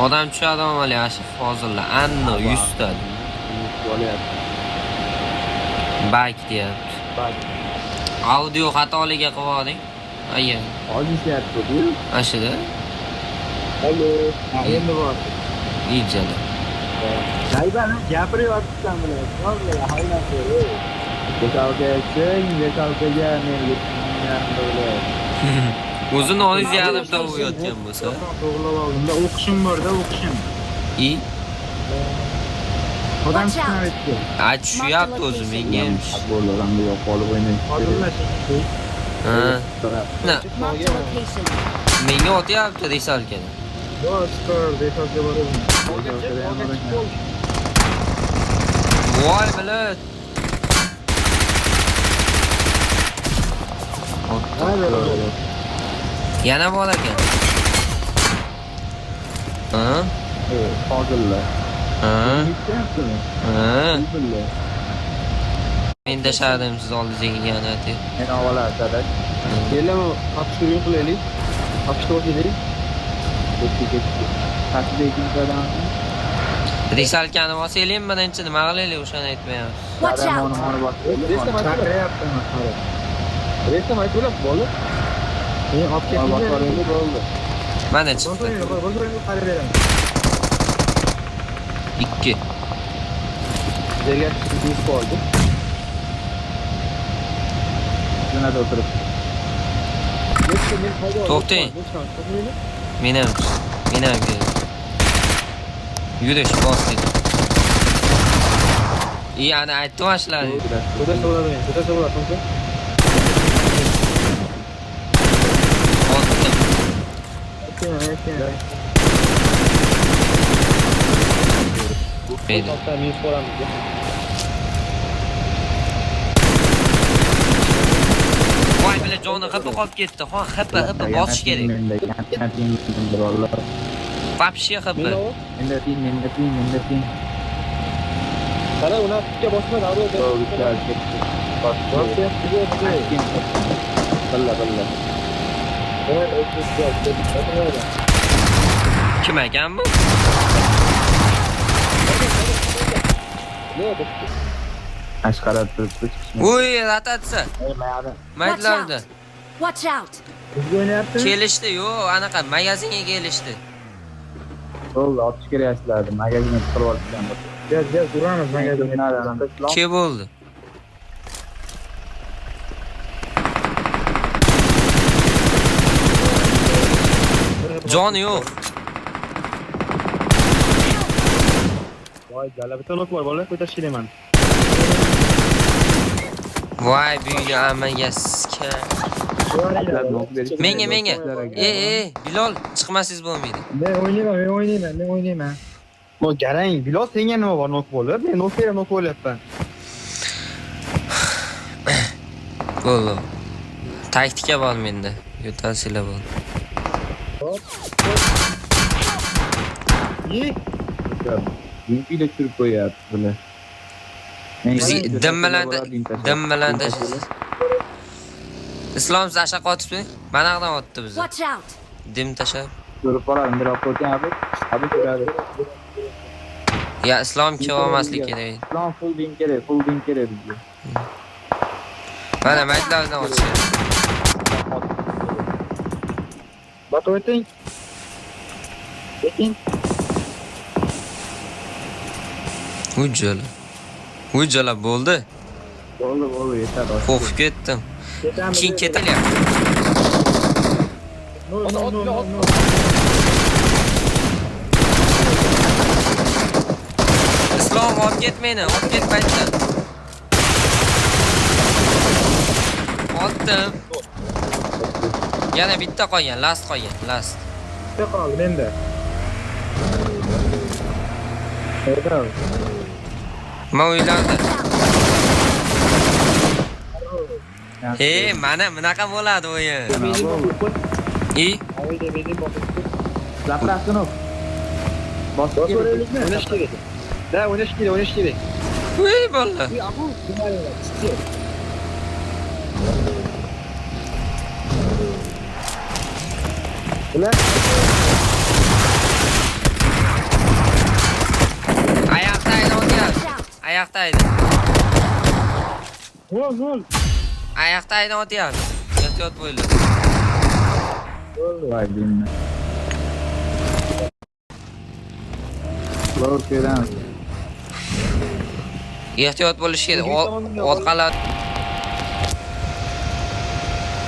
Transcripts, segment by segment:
Odam tushadi omali yaxshi fozillar. Anno 100 ta. Bak deyapti. Audio xatoliga qilib olding. Aya. Hozir ishlayapti-ku. Ashida. Allo. Ha, endi bor. Ijala. Gayban gapiryapsan bilan. Vallahi hayron. Bekalkaga bekalkaga men yetdim. O'zi noningiz yarimta o'yotgan bo'lsa. To'g'rilab oldim. Unda o'qishim bor-da, o'qishim. I Odam Watch out. chiqmayapti. a tushyapti o'zi menga ham. Bo'ldi, odamni yo'q qolib o'ynaydi. Ha. Na, Marked a location. menga otyapti desalkada. Voy bilat. Yana bor ekan. Ha? Fozillar. Ha? Yetyaptimi? Ha? Billa. Men tashladim siz oldingizga kelgan ati. Men avval dadash. Kelami, topishtirib qilaylik. Topishtirib kelaylik. Ketdi, ketdi. Qasida ikkinchi odam. Risalkani bosaylikmi birinchi nima qilaylik o'shani aytmayapsiz. Watch out! Chaqiryaptimi? Resam aytib bo'ldi. Men olib ketdim. Bo'ldi. Mana chiqdi. 2. Yerga tushib qoldi. Jo'nada o'tirib. To'xtang. Men ham. Men ham kerak. Yurish bosdik. I ana aytdim shularni. Ko'tarsa bo'ladi, ko'tarsa bo'ladi, to'xta. Otdim. Mayli. To'xta, men ko'ramiz. Voy bila joni xippa qolib ketdi. Ha, xippa xippa bosish kerak. Вообще xippa. Menda tin, menda tin, menda tin. Qara, uni tutga bosmadi, avval. Billa, billa. Kim ekan bu? Ashqarab turibdi, chiqishmaydi. Uy, rotatsiya. Watch Maytlarda. out! Watch out! Bizga o'ynayapti. Kelishdi, yo'q, anaqa magazinga kelishdi. Bo'ldi, otish kerak sizlarni. Magazinga tiqilib olishgan. Gel, gel, uramiz magazinga. Ke bo'ldi. Joni yo'q. Voy, jala bitta nok bor, bola, ko'tarish kerak mani. Voy, buyuk amaga sizga. Menga, menga. E, Bilol, chiqmasangiz bo'lmaydi. Men o'ynayman, men o'ynayman, men o'ynayman. No, garang, Bilol senga nima bor nok bo'lib? Men nok berib nok bo'lyapman. Bo'ldi. Taktika bor menda. Yo'talsizlar bo'ldi. Yi, Yunkiyda tushirib qo'yapti bular. Dim bilan dim bilan tashlaysiz. Islom siz ashaqa otibdi. Mana yoqdan otdi bizni. Watch out! Dim tashlab. Ko'rib qoladi, bir olib qo'ygan abi. Abi ko'radi. Ya Islom kelolmaslik kerak. Islom full dim kerak, full dim kerak bizga. Mana maytlardan otish kerak. Botib o'ting. Lekin Ujjala. Ujjala bo'ldi. bo'ldi, bo'ldi, yetadi. Qo'rqib ketdim. Keyin ketilyapti. No, no, no, no. Islom olib ket meni, olib ket maytdan. Otdim. Yana bitta qolgan, last qolgan, last. Bitta qoldi menda. Qayerda? Men o'ylardim. E, mana bunaqa bo'ladi o'yin. I, Zapravka nok. Bosib kerak. O'ynash kerak. Da, o'ynash kerak, o'ynash kerak. uy bola. Abu, Ular Oyoqda otyapti. Watch out! Oyoqda edi. Gol gol. Oyoqda aydan otyapti. Ehtiyot bo'linglar. Voy deyman. Ular ko'ramiz. Ehtiyot bo'lish kerak. Orqalar.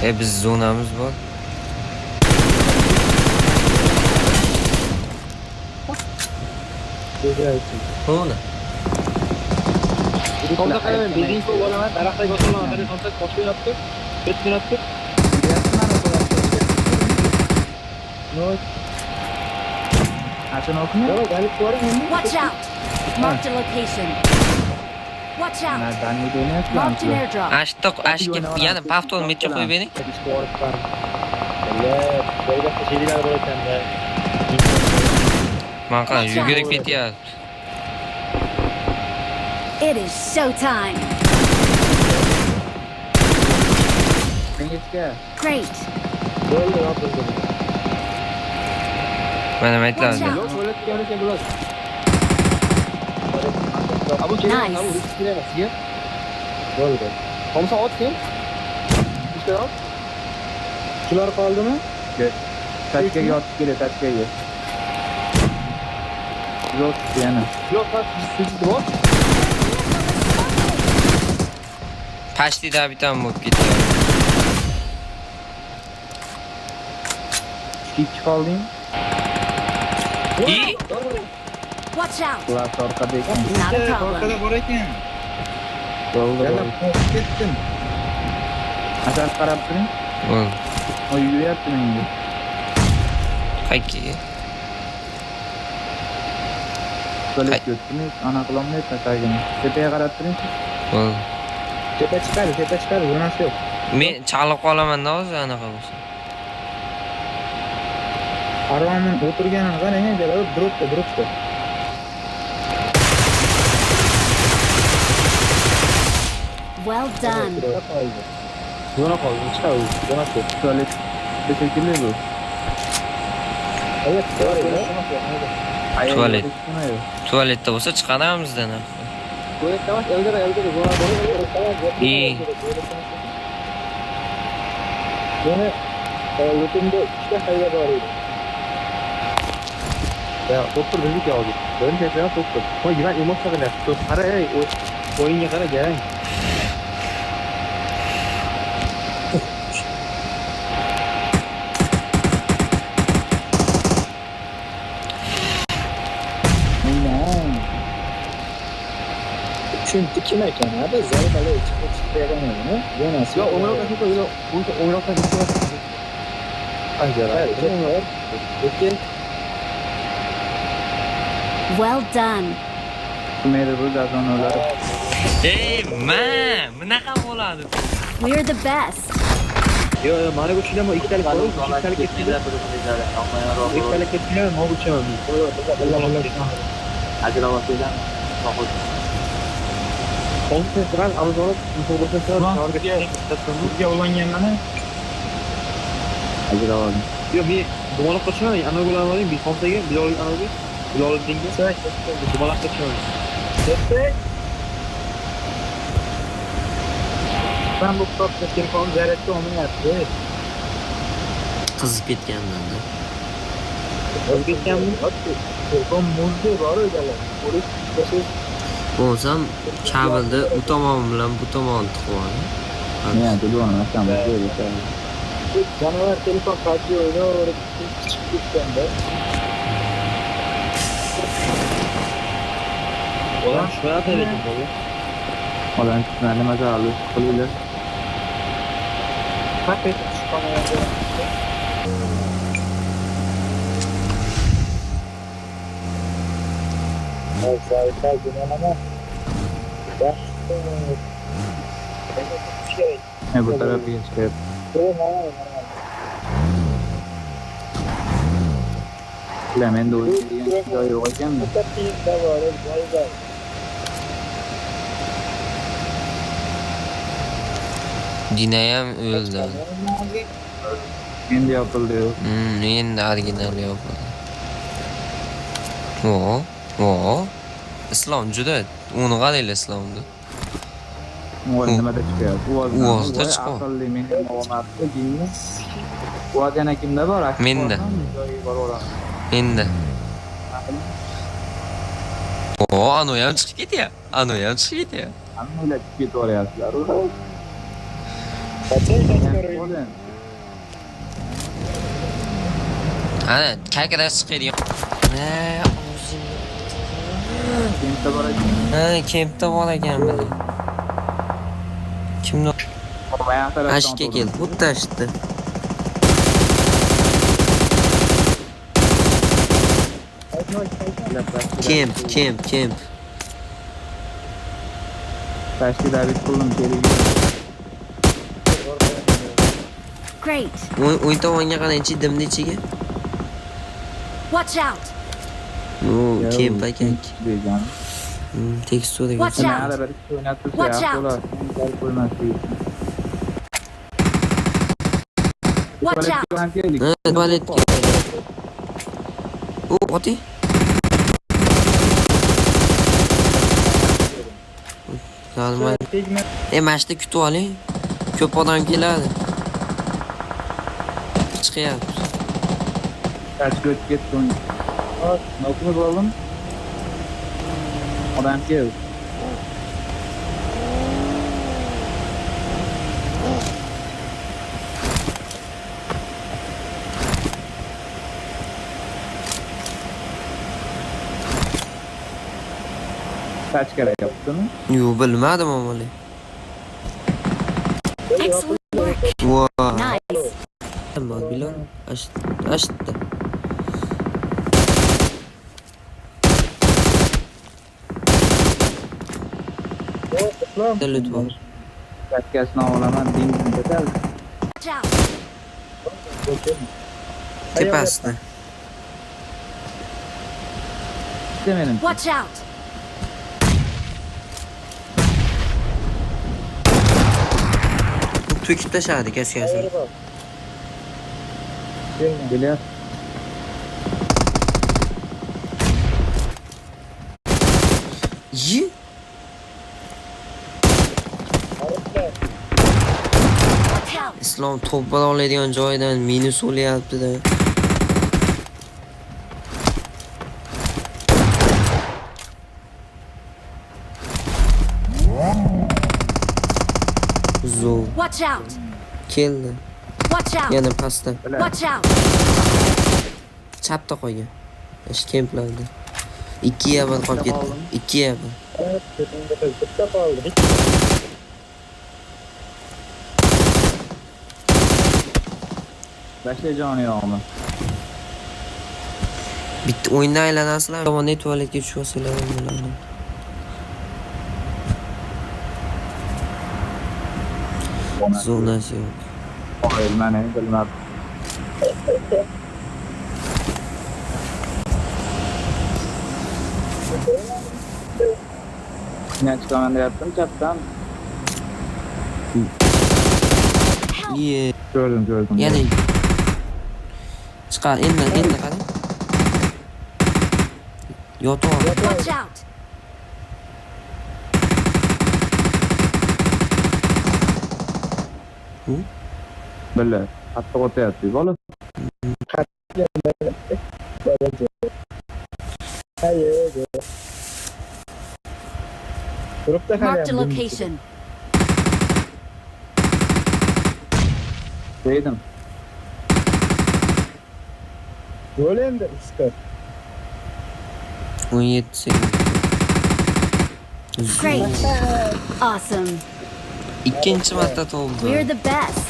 E biz zonamiz bor. Zona. Tomda qaraman, bezing ko'p olaman, daraxtga o'tiraman, qara tomda qochib yotibdi. Ketib yotibdi. Ashuni o'qimi? Watch out! Marked a location. Watch out! Daniyada o'ynayapti. Marked an airdrop. Ashtiq, ashga yana pafton metga qo'yib bering. Şeyler bor ekanda. Man qara yugurib ketyapti. It is showtime. Ingichka. Great. Bo'ldi, yopildi. Mana maytlar. Watch out. Yo'q, to'let kerak bo'ladi. Abu kerak, Nice. abu kerak emas, sizga. Bo'ldi. Tomsa ot keyin. Uchta ot. Shular qoldimi? Tachkaga otib keling, tachkaga. Yo'q, yana. Yo'q, siz bor. Pashtida bitam bo'lib ketyapti. Ikki qolding. I Watch out! Ular orqada ekan. Not a problem. Orqada bor ekan. Bo'ldi, Yana bo'ldi. qo'rqib ketdim. Asal qarab turing. bo'ldi. O yuguryapti menga. Qayerga? Tualetga o'tdimi? Ana qilolmayapman tagini. Tepaga qarab turing. Bo'ldi. Tepa chiqadi, tepa chiqadi, zonasi yo'q. Men chalib qolaman-da hozir anaqa bo'lsa. Arvomin o'tirganini qarang, jalab dropda, dropda. Well done. Qoldi. Zona qoldi, chiqadi, zonasi yo'q. Tualet shekilli bu. Evet, bor edi. Tualet. Tualetda bo'lsa chiqaramizdan. To'let emas, Eldora, Eldora, zona bor. İyi. Meni lootimda uchta hayya bor edi. Ya, doktor bizniki hozir. Birinchi aytgan doktor. Voy, man emotsiya qilyapti. Qara, ey, o'yinga qara, garang. Tushunti kim ekan, ha? Biz zarbalar chiqib chiqib beraman, Zonasi Yo'q, o'ngroqqa chiqib, yo'q, o'ngroqqa chiqib. Ay, garang. Okey. Well done. Mayli bu gazon ular. Ey, ma, bunaqa bo'ladi. We're the best. Yo'q, yo'q, mana bu tushunam, ikkitalik bor, ikkitalik ketdi. Ikkitalik ketdi, nima uchaman. Bizga ulangan mana. Ajrab oldim. Yo'q, men dumaloqqa tushaman, anavi bilan oling, bir xomsaga, Bilol anavi, Bilol dinga. Dumaloqqa tushaman. Ben bu kitobda telefon zaryadga olmayapti. Qizib ketganman-da. O'zib ketganmi? Telefon muzdi bor o'zala. O'lik Bo'lsam kabelni u tomon bilan bu tomonni tiqib oldim. Men telefon emasam, Canavar telefon PUBG o'ynayverib chiqib ketganda. Odam tushmayapti lekin bola. Odam tushmadi, maza qilinglar. Tap etib chiqolmayapti. Ne bu tarafa chiqyapti. Bilaman, endi o'ynaydigan joyi yo'q ekanmi? Dinayam o'ldi. Endi yopildi. Endi original yopildi. O, o. Islom juda uni qaranglar Islomni. Uvol nimada chiqyapti? Uvozdan. Uvozda Voy, chiqyapti. Aqlli menga olmabdi, jinni. Uvoz yana kimda bor? Akif Menda. bormi? Joyiga boraveramiz. Endi. O, anu ham chiqib ketyapti. Anu ham chiqib ketyapti. Hamma o'ylab chiqib ketaveryapsizlar. O'lin. Ana, как раз chiqadigan. Ha, o'zim. Kimda bor ekan? Ha, kempda bor ekan biri. Kimni? Boya tarafdan Ashga keldi. Xuddi ashda. Kemp, kemp, kemp. Tashki David qildim, keling. Great. O'ng tomonga qarang, dimni ichiga. Watch out. O, kemp ekan. Degan. Teksturaga. Watch out. Mana bir kishi o'ynab tursa Watch yaxshi out. bo'lar. Kelib qo'ymaslik uchun. Watch out. Tualetga ham keldik. Ha, tualetga. O, oti. Normal. E, mana shu yerda kutib oling. Ko'p odam keladi. Chiqyapti. Tashki o'tib ketdi o'ng. Nokni bo'ldim. Odam keldi. Tachkara yopdimi? Yo'q, bilmadim amali. Excellent work. Voy. Nice. Bor, Bilal. Ashitda. Lut bor. Tachkasini olaman, dingini ketar. Watch out. Tepasida. Bitta menimcha. Watch out. To'kib tashladi kaskasini. Kelyapti. Yi. Watch out. Islom to'p oladigan joyidan minus o'lyapti-da. Zo'r Watch out. keldi. Watch out. Yana pastda. Watch out. Chapda qolgan. Ish kemplarda. 2 yabar qolib ketdi. 2 yabar. Bitta qoldi. Bashla joni yo'qmi? Bitta o'yindan aylanasizlar. Tomonda tualetga tushib olsanglar ham bo'ladi. Zonasi yo'q. Qoyil, mana bilmadim. Men chiqaman deyaptim, chapdan. Help. Ye. Ko'rdim, ko'rdim. Yana chiqar, endi, endi qarang. Yotib ol. Watch out. Billa, qattiq o'tyapti, bola. Turibdi hali Marked a ham. location. Dedim. Yo'l endi usta. 17 sekund. Great. Awesome. Ikkinchi marta to'ldi. We're the best.